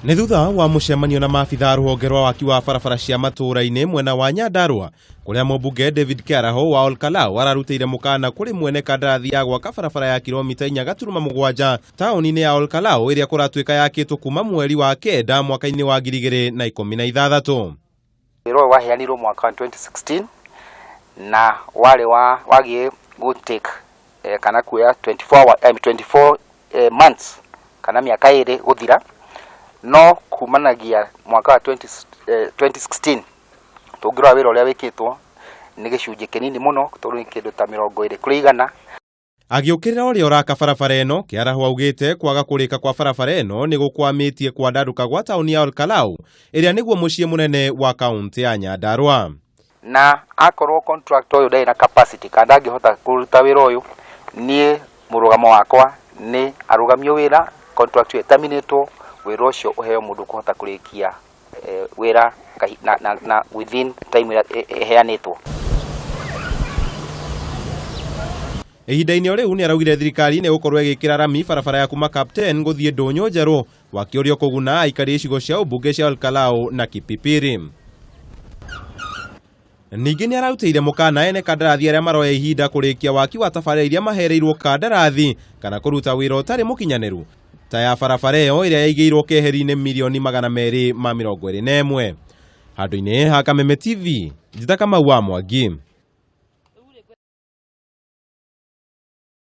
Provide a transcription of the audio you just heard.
Nĩ thutha wa mũcemanio na maabitha a rũhonge rwa waki wa barabara cia matũũra-inĩ mwena wa Nyandarua kũrĩa mũmbunge David Kĩaraho wa Olkalau ararutĩire mũkana kũrĩ mwene kandarathi ya gwaka barabara ya kilomita 4.7 taũni-inĩ ya Olkalau ĩrĩa kũratuĩka yakĩtwo kuma mweri wa kenda mwaka-inĩ wa 2016. Wĩra ũyũ waheanirwo mwaka wa 2016 na warĩ wa wagiĩ gũ take kana kuoya 24 hour, 24 months kana mĩaka ĩrĩ gũthira, no kumanagia mwaka wa 2016 tũngĩrora wĩra ũrĩa wĩkĩtwo nĩ gĩcunjĩ kĩnini mũno, tondũ nĩ kĩndũ ta 20%. Agĩũkĩrĩra ũrĩa ũraka barabara ĩno, Kĩaraho augĩte kwaga kũrĩka kwa barabara ĩno nĩ gũkwamĩtie kwandaruka gwa taũni ya Olkalau ĩrĩa nĩguo mũciĩ mũnene wa kaũntĩ ya Nyandarua. Na akorwo contractor ũyũ ndarĩ na capacity kana ndangĩhota kũruta wĩra ũyũ, niĩ mũrũgamo wakwa nĩ arũgamio wĩra, contract ĩyo ĩterminatwo, wĩra ũcio ũheo mũndũ ũkũhota kũrĩkia wĩra na within time ĩrĩa ĩheanĩtwo. Ihinda-inĩ o rĩu nĩ araugire thirikari nĩ ĩgũkorwo ĩgĩkĩra rami barabara ya kuma Captain gũthiĩ Ndũnyũ Njerũ, waki ũrĩa ũkũguna aikari icigo cia ũmbunge cia Olkalau na Kipipiri. Ningĩ nĩ ararutĩire mũkana ene kandarathi arĩa maroya ihinda kũrĩkia waki wa tabarĩra iria mahereirwo kandarathi kana kũruta wĩra ũtarĩ mũkinyanĩru ta ya barabara ĩyo ĩrĩa yaigĩirwo keheri-inĩ mirioni 221. Handũ-inĩ ha Kameme TV, Njĩta Kamau wa Mwangi.